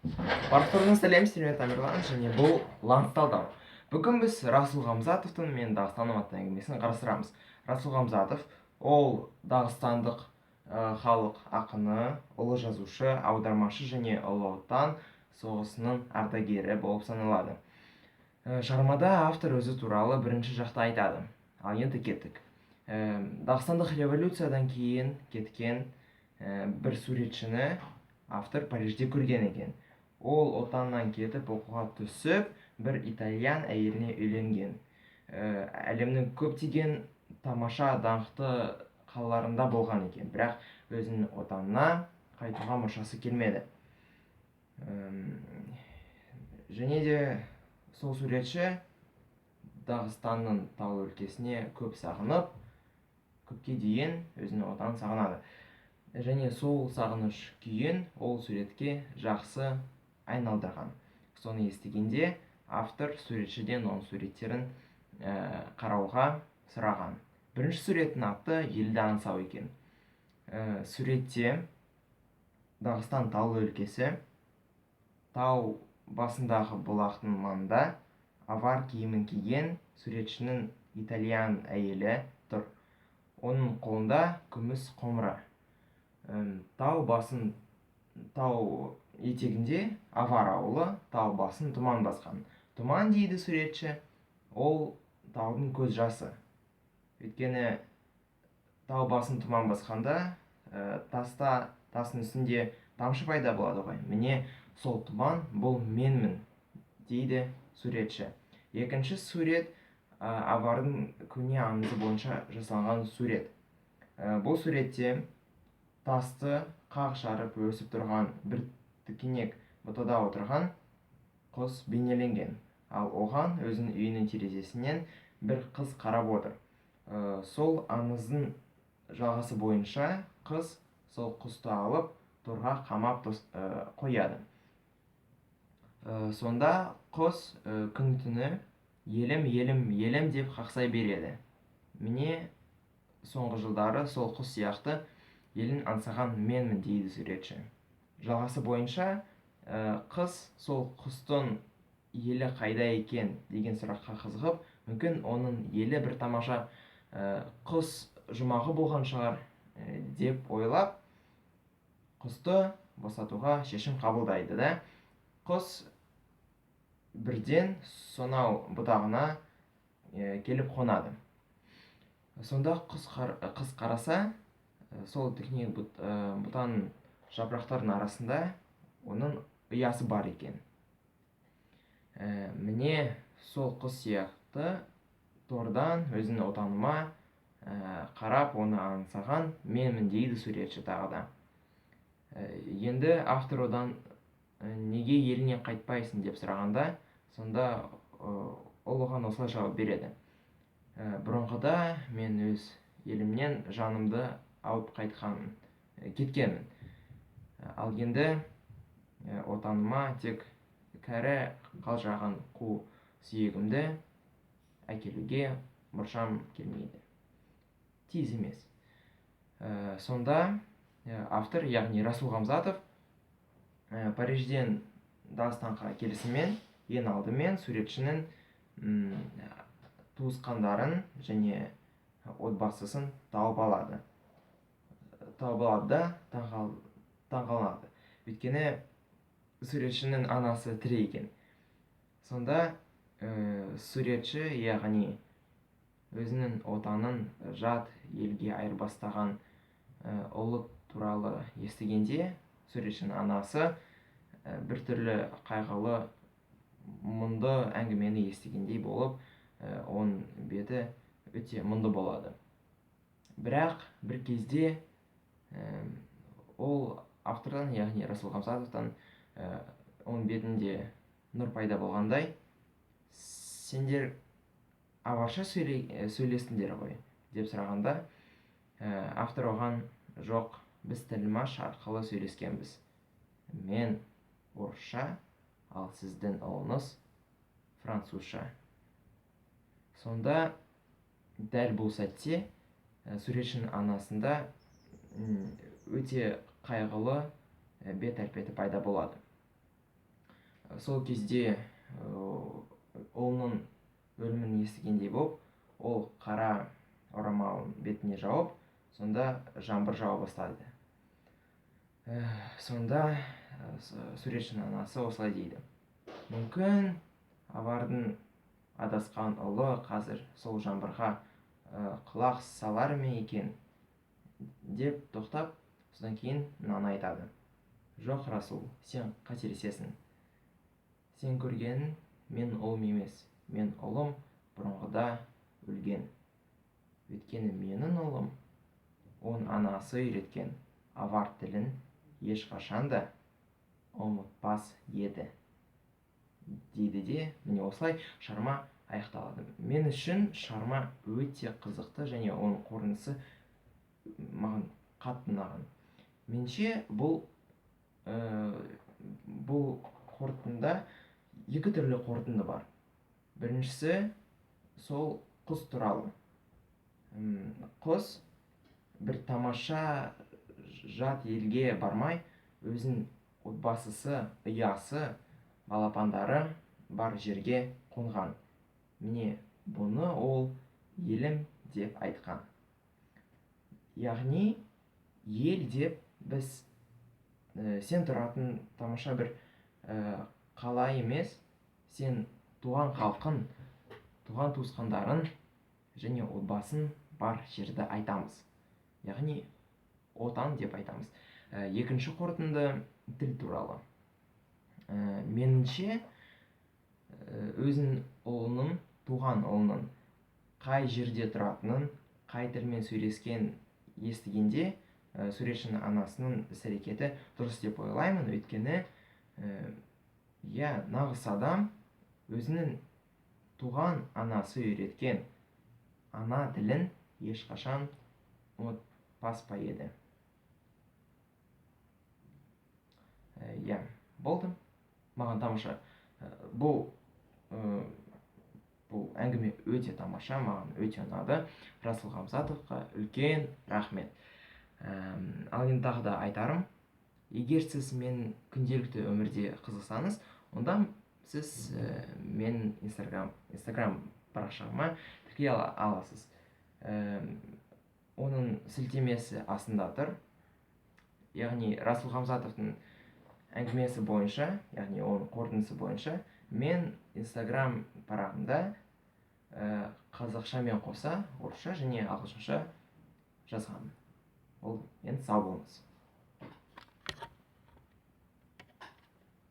Барлықтарыңызға сәлем, сіздермен Тамерлан және бұл Ланс талдау. Бүгін біз Расул Ғамзатовтың «Мен Дағыстаным» атты әңгімесін қарастырамыз. Расул Ғамзатов ол дағыстандық халық ақыны, ұлы жазушы, аудармашы және Ұлы Отан соғысының ардагері болып саналады. Шығармада автор өзі туралы бірінші жақта айтады. Ал енді кеттік. Дағыстандық революциядан кейін кеткен бір суретшіні автор Парижде көрген екен. Ол отаннан кетіп, оқуға түсіп, бір итальян әйеліне үйленген. Әлемнің көптеген тамаша, даңқты қалаларында болған екен, бірақ өзінің отанына қайтуға мұршасы келмеді. Және де сол суретші Дағыстанның таулы өлкесіне көп сағынып, көпке дейін өзінің отанын сағынады және сол сағыныш күйін ол суретке жақсы айналдырған. Соны естігенде автор суретшіден оның суреттерін қарауға сұраған. Бірінші суреттің аты «Елді аңсау» екен. Суретте Дағыстан таулы өлкесі, тау басындағы бұлақтың маңында авар киімін киген суретшінің итальян әйелі тұр. Оның қолында күміс құмыра. Тау басын, тау етегінде авар ауылы, тау басын тұман басқан. Тұман, дейді суретші, ол таудың көз жасы, өйткені тау басын тұман басқанда таста, тастың үстінде тамшы пайда болады ғой. Міне, сол тұман бұл менмін, дейді суретші. Екінші сурет авардың көне аңызы бойынша жасалған сурет. Бұл суретте тасты қақ жарып өсіп тұрған бір тікенек бұтада отырған құс бейнеленген, ал оған өзінің үйінің терезесінен бір қыз қарап отыр. Сол аңыздың жалғасы бойынша қыз сол құсты алып, торға қамап қояды. Сонда құс күні түні «Елім, елім, елім» деп қақсай береді. Міне, соңғы жылдары сол құс сияқты елін аңсаған менмін, дейді суретші. Жалғасы бойынша қыз сол құстың елі қайда екен деген сұраққа қызығып, мүмкін, оның елі бір тамаша құс жұмағы болған шығар деп ойлап, құсты босатуға шешім қабылдайды да, құс бірден сонау бұтағына келіп қонады. Сонда қыз қараса, сол тікенек бұтаның жапырақтарының арасында оның ұясы бар екен. Міне, сол құс сияқты тордан өзімнің отаныма қарап, оны аңсаған менмін, дейді суретші тағы да. Енді автор одан неге еліне қайтпайсың деп сұрағанда, сонда ол оған осылай жауап береді: Бұрынғыда мен өз елімнен жанымды алып қайтқанмын, кеткенмін, ал енді отаныма тек кәрі, қалжыраған қу сүйегімді әкелуге мұршам келмейді, тиіс емес. Сонда автор, яғни Расул Ғамзатов, Парижден Дағыстанға келісімен ең алдымен суретшінің туысқандарын және отбасысын тауып алады да, таңғалады, өйткені суретшінің анасы тірі екен. Сонда суретші, яғни өзінің отанын жат елге айырбастаған ұлы туралы естігенде, суретшінің анасы біртүрлі қайғылы, мұңды әңгімені естігендей болып, оның беті өте мұңды болады. Бірақ бір кезде ол автордан, яғни Расул Ғамзатовтан, оның бетінде нұр пайда болғандай: «Сендер аварша сөйлестіңдер ғой?» – деп сұрағанда, автор оған: «Жоқ, біз тілмаш арқылы сөйлескенбіз. Мен орысша, ал сіздің ұлыңыз французша». Сонда дәл бұл сәтте суретшінің анасында өте қайғылы бет әлпеті пайда болады. Сол кезде ұлының өлімін естігендей болып, ол қара орамалын бетіне жауып, сонда жаңбыр жауа бастайды. Сонда суретшінің анасы осылай дейді: мүмкін авардың адасқан ұлы қазір сол жаңбырға құлақ салар ма екен деп тоқтап, содан кейін мынаны айтады: жоқ, Расул, сен қателесесің. Сен көргенің мен ұлым емес, мен ұлым бұрынғыда өлген. Өйткені менің ұлым оның анасы үйреткен авар тілін ешқашан да ұмытпас еді дейді де, міне осылай шығарма аяқталады. Мен үшін шығарма өте қызықты және оның қорытындысы маған қатты ұнаған. Меніңше, бұл қорытындыда екі түрлі қорытынды бар. Біріншісі сол құс туралы. Құс бір тамаша жат елге бармай, өзінің отбасысы, ұясы, балапандары бар жерге қонған. Міне бұны ол елім деп айтқан. Яғни ел деп біз сен тұратын тамаша бір қала емес, сен туған халқың, туған туысқандарың және отбасың бар жерді айтамыз. Яғни отан деп айтамыз. Екінші қорытынды тіл туралы. Меніңше, өзінің ұлының, туған ұлының қай жерде тұратынын, қай тілмен сөйлескен естігенде, суретшінің анасының іс әрекеті дұрыс деп ойлаймын. Өйткені иә, нағыз адам өзінің туған анасы үйреткен ана тілін ешқашан ұмытпас па еді. Иә, болды. Маған тамаша. Бұл әңгіме өте тамаша, маған өте ұнады. Расул Ғамзатовқа үлкен рахмет. Ал енді тағы да айтарым, егер сіз мен күнделікті өмірде қызықсаңыз, онда сіз мен Инстаграм парақшама тіркей аласыз. Оның сілтемесі астында тұр. Яғни Расул Ғамзатовтың әңгімесі бойынша, яғни оның қорытындысы бойынша мен Инстаграм парағымда қазақшамен қоса орысша және ағылшынша жазғанмын. Ол енді сау болыңыз.